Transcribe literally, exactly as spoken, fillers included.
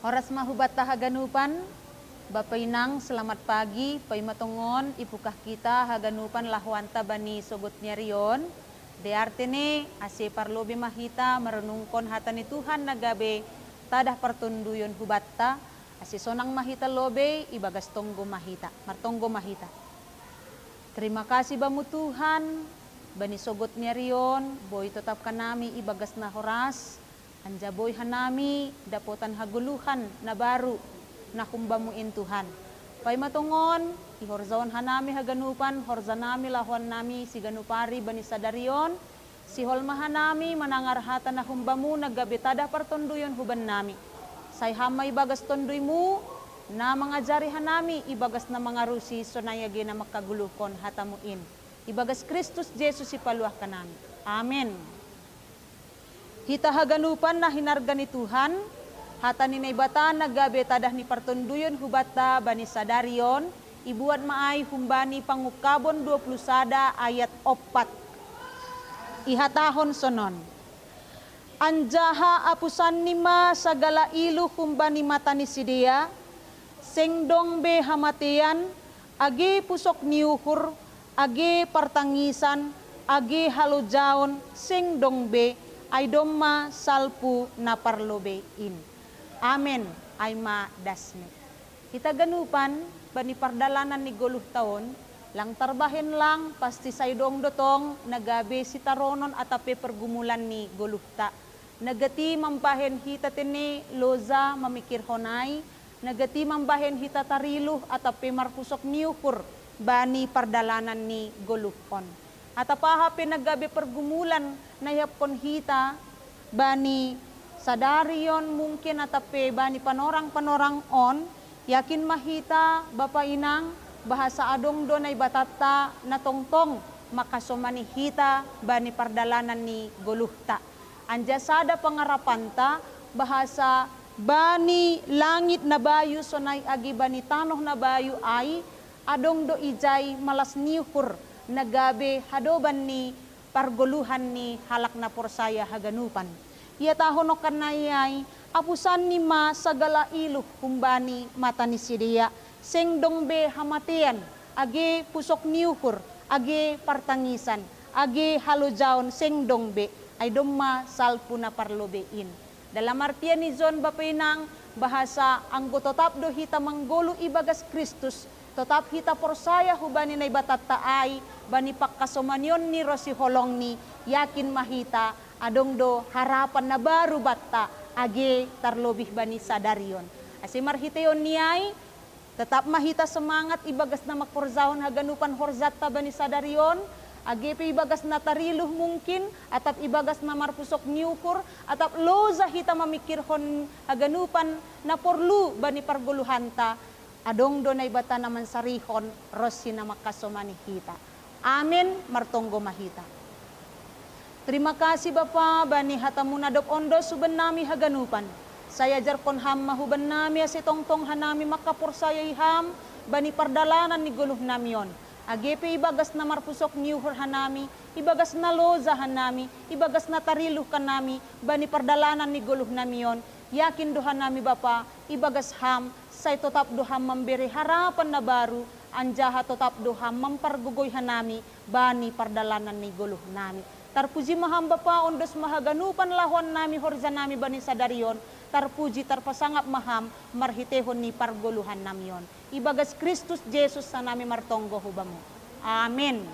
Horas ma hubanta haganupan, Bapa Inang, selamat pagi, paima tongon ipukah hita haganupan lahoanta bani sogot ni ari on. Diartini ase parlobei ma hita marenungkon hata ni Tuhan na gabe tadah partonduyon hubanta, ase sonang ma hita lobei ibagas tonggo ma hita, martonggo ma hita. Terima kasih bamu Tuhan, bani sogot ni ari on, boi totap hanami ibagas na horas, anjaha boi hanami dapotan hagoluhan na baru na humbamu in Tuhan. Paima tongon, ihorjahon hanami haganupan, horjanami lahoannami siganup ari bani sadari on, sihol ma hanami manangar hata na humbamu na gabe tadah partonduyon hubannami. Sai ham ma ibagas tonduymu, na mangajari hanami ibagas na mangarusi sonai age na mangkagoluhkon hatamu in. Ibagas Kristus Jesus ipaluah hanami. Amen. Hita haganupan na hinarga ni Tuhan, hata ni Naibata na gabe tadah ni partonduyon hubanta bani sadari on, ibuat ma ai humbani Pangungkabon dua puluh sada ayat ompat. Ihatahon sonon. Anjaha apusanni ma sagala iluh humbani mata ni sidea, seng dong be hamatean, age pusok ni uhur, age partangisan, age halojaon, seng dong be, ai domma salpu na parlobei in. Amen, ai ma dasni. Hita ganupan, bani pardalanan ni goluhta on, lang tarbahen lang, pasti sai dong do tong na gabe sitaronon atap pe pergumulan ni goluhta. Na gati mambahen hita tene loja mamikirhon ai, na gati mambahen hita tariluh atap pe marpusok ni uhur bani pardalanan ni goluh on. Atap aha pe na gabe pergumulan na ihaphon hita bani sadari on mungkin atap pe bani panorang-panorang on, yakin ma hita, Bapa Inang, bahasa adong do Naibatanta na tongtong mangkasomani hita bani pardalanan ni goluhta. Anjaha sada pangarapanta, bahasa bani langit na bayu sonai age bani tanoh na bayu ai, adong do ijai malas ni uhur na gabe hadoban ni pargoluhan ni halak na porsaya haganupan. Ihatahon nangkin ai, apusanni ma sagala iluh humbani mata ni sidea, seng dong be hamatean, age pusok ni uhur, age partangisan, age halojaon seng dong be, ai domma salpu na parlobei in. Dalam artian ijon, Bapa Inang, bahasa anggo totap do hita manggoluh ibagas Kristus, totap hita porsaya hubani Naibatanta ai, bani pangkasomanionni ronsi holongni, yakin ma hita, adong do harapan na baru banta, age tarlobih bani sadari on. Ase marhiteon ni ai, totap ma hita semangat ibagas na mangkorjahon haganupan horjanta bani sadari on, age pe ibagas na tariluh mungkin, atap ibagas na marpusok ni uhur, atap loja hita mamikirhon haganupan na porlu bani pargoluhanta, adong do Naibata na mansarihon ronsi na mangkasomani hita. Amen, martonggo ma hita. Terima kasih Bapa, bani hatamu na dob ondos hubannami haganupan. Sai ajarhon ham ma hubannami ase tongtong hanami mangkaporsayai ham bani pardalanan ni goluhnami on. Age pe ibagas na marpusok ni uhur hanami, ibagas na loja hanami, ibagas na tariluh hanami bani pardalanan ni goluhnami on, yakin do hanami Bapa, ibagas ham, sai totap do ham mambere harapan na baru, anjaha totap do ham mampargogoi hanami bani pardalanan ni goluhnami. Tarpuji ma ham Bapa, ondos ma haganupan lahoannami horjanami bani sadari on, tarpuji tarpasangap ma ham marhiteihon ni pargoluhannami on. Ibagas Kristus Jesus hanami martonggo hubamu. Amen.